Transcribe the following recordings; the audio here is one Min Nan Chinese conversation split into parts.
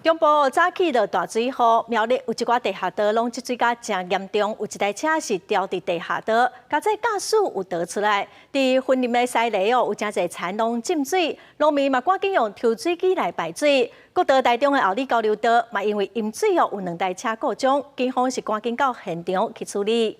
中部早起落大水雨，苗栗有一寡地下道攏積水甲誠嚴重，有一台車是牢佇地下道，佳哉駕駛有逃出來。佇雲林的西螺哦，有誠濟田攏浸水，農民嘛趕緊用抽水機來排水。國道台中的后里交流道嘛，因為淹水哦，有兩台車故障，警方是趕緊到現場去處理。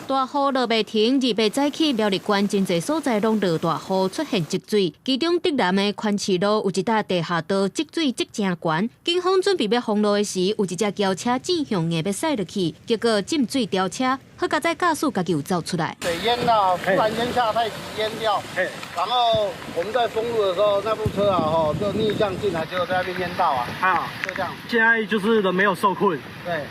大雨落袂停，28早起苗栗縣真濟所在攏落大雨，出現積水。其中竹南的寬市路有一搭地下道積水積誠懸，警方準備欲封路的時，有一隻轎車正向硬欲駛落去，結果浸水牢車，好佳哉駕駛家己有走出來。水淹了，突然間下太急淹掉，然後我們在封路的時候，那部車啊，吼就逆向進來，結果在那邊淹到啊，啊，就這樣。現在就是人沒有受困，對，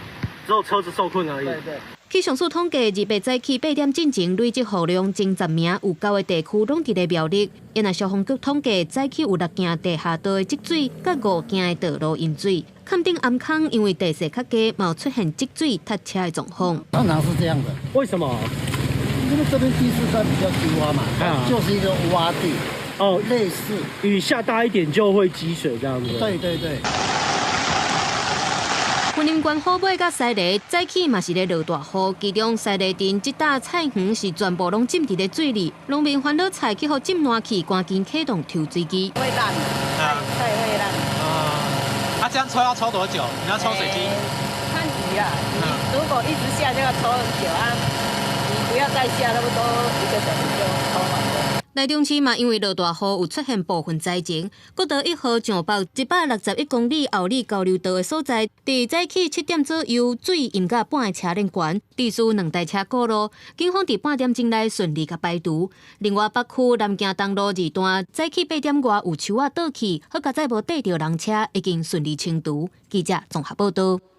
只有車子受困而已。對對。氣象署統計，28早起8點進前累積雨量前10名有九个地區攏佇咧苗栗。若消防局統計，早起有六件地下道的積水，佮五件的道路淹水。崁頂頷空因為地勢較低，嘛有出現積水塞車的狀況。通常是這樣的。為什麼？因為這邊地勢算比較低窪嘛，就是一個窪地。哦，類似。雨下大一點就會積水這樣子。對對對。雲林縣虎尾佮西螺早起嘛是咧落大雨，其中西螺鎮這搭菜園是全部攏浸佇咧水裡，農民煩惱菜去予浸爛去，趕緊啟動抽水機。會爛，菜會爛。啊，這樣抽要抽多久？你要抽水機？看雨啊，如果一直下就要抽很久啊，你不要再下，差不多一個小時就抽完了。台中市嘛，因為落大雨，有出現部分災情。國道1號上北161公里后里交流道的所在，佇早起7點左右，水淹甲半个車輪懸，致使兩台車過路。警方佇半點鐘內順利共排除。另外，北區南京東路二段早起8點外有樹仔倒去，好佳哉無硩著人車，已經順利清除。記者綜合報道。